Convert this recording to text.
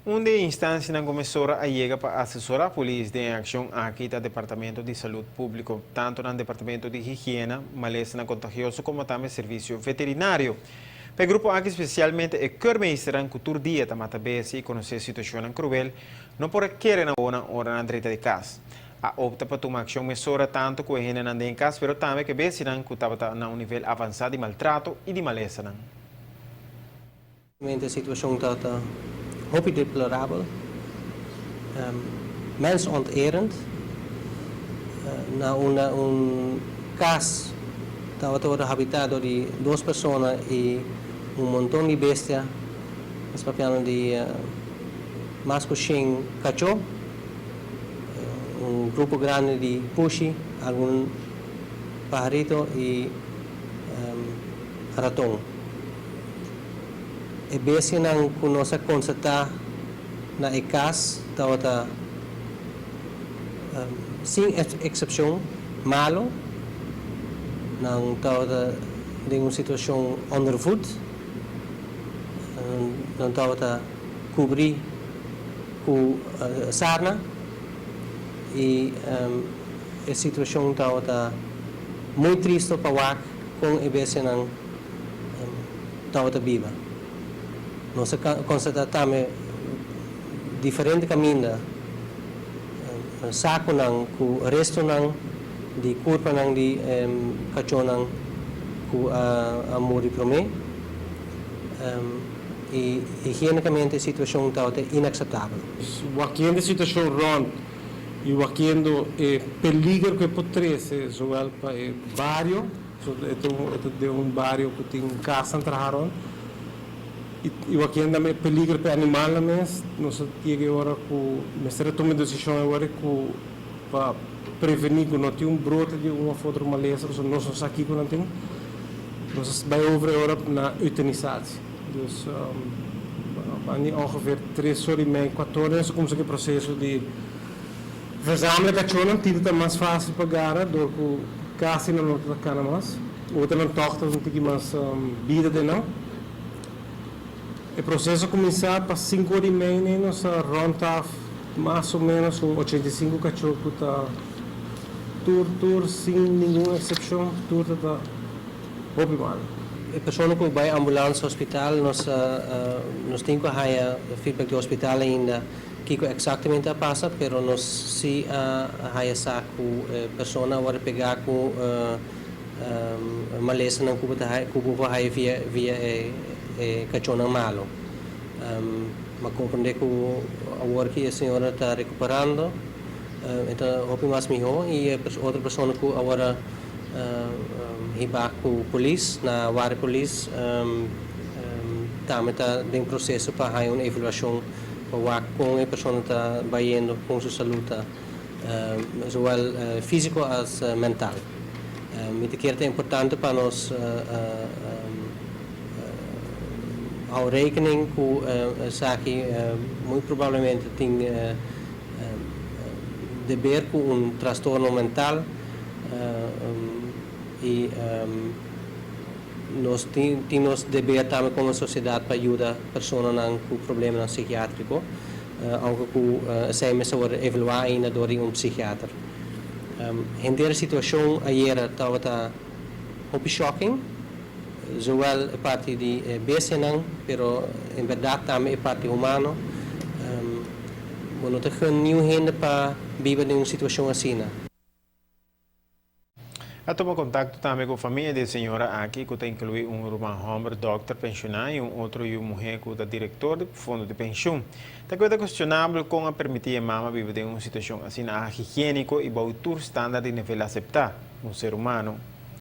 Un di e instancianan cu mesora a yega pa asesora polis den e accion aki ta Departamento di Salud Publico, tanto nan Departamento di Higiena, Malesanan Contagioso como tambe Servicio Veterinario. Pa e grupo aki specialmente e keurmeesternan cu tur dia ta mata bestia y conoce situacionnan cruel, no por a kere nan wowonan ora nan drenta di cas. A opta pa tuma accion mesora tanto cu e hendenan den cas pero tambe cu e bestianan cu tabata na un nivel avansa di maltrato y di malesanan. E situacion ta ta hopi deplorabel, mensonterend. Na unda un cas tabata wordo habita dor di dos persona y un monton di bestia, nos papiando di mas cu shen cacho, un grupo grandi di pushi, algun paharito y raton. E bestianan ku nos a konstatá na e kas tabata, sin eksepshon, malu. Nan tabata den un situashon ondervoed. Nan tabata kubrí ku sarna i e situashon tabata muy tristu pa wak kon e bestianan tabata biba. Nos a konstatá tambe diferente kaminda sakunan ku restonan di kurpanan di kachónan ku a muri promé i higiénikamente e situashon tabata inakseptabel. Wakiendo e situashon rònt i wakiendo e peliger ku e por trese zowel pa e bario, So e ta un e ta den un bario ku tin kasnan traha rònt i i wakiendo tambe e peliger pa e animalnan mes. Nos a yega e ora ku mester a tuma e desishon e ora ku pa prevení ku no tin un brote di un òf otro malesa pasobra nos no sa kiko nan tin. Nos a bai over e ora na eutanisatie. Dus banda di ongeveer tres ora i mei, kuater ora nos a kumsa ku e proseso di Verzamela kachónan tin ta mas fásil pa gara dor ku kasi nan no ta kana mas. Otronan tòg ta un tiki mas bida den nan. E proseso a kuminsá pa sinku ora i mei nei nos a rònt af mas o ménos un 85 kachó ku ta tur tur sin ningun eksepshon tur ta ta hopi malu. E persona ku bai ambulans hospital nos nos tin ku haña feedback di hospital ainda. Kiko eksaktamente a pasa, pero nos si a haya sa ku e persona a wòrdu pegá ku malesanan ku bo ta haya, ku bo por haya via via e e kachónan malu. Mi a komprendé ku awor ki e señora ta rekuperando, e ta hopi mas mihó i e otro persona ku a wòrdu hibá ku polis na wari polis tambe ta den proseso pa haya un evaluashon. Pa wak kon e persona ta bayendo, kon su salud ta, zowel fisico as mental. Mi ta kere ta importante pa nos hou rekening ku esaki muy probablemente tin deber ku un trastorno mental i Nos tin tin nos deber tambe komo sosiedat pa yuda personanan ku problemanan psikiatriko, ounke ku esei mester wòrdu evaluá ainda dor di un psikiater. Henter e situashon ayera tabata hopi shocking, zowel e parti di e bestianan, pero en bèrdat tambe e parti humano. Bo no ta gun niun hende pa biba den un situashon asina. A tuma kontakto tambe ku famia di e señora aki ku ta inkluí un ruman hòmber dòkter penshoná i un otro yu muhé ku ta direktor di fondo di penshun. Ta keda kuestionabel kon a permití e mama biba den un situashon asina ahigiéniko i bou tur standard di nivel aseptá un ser humano.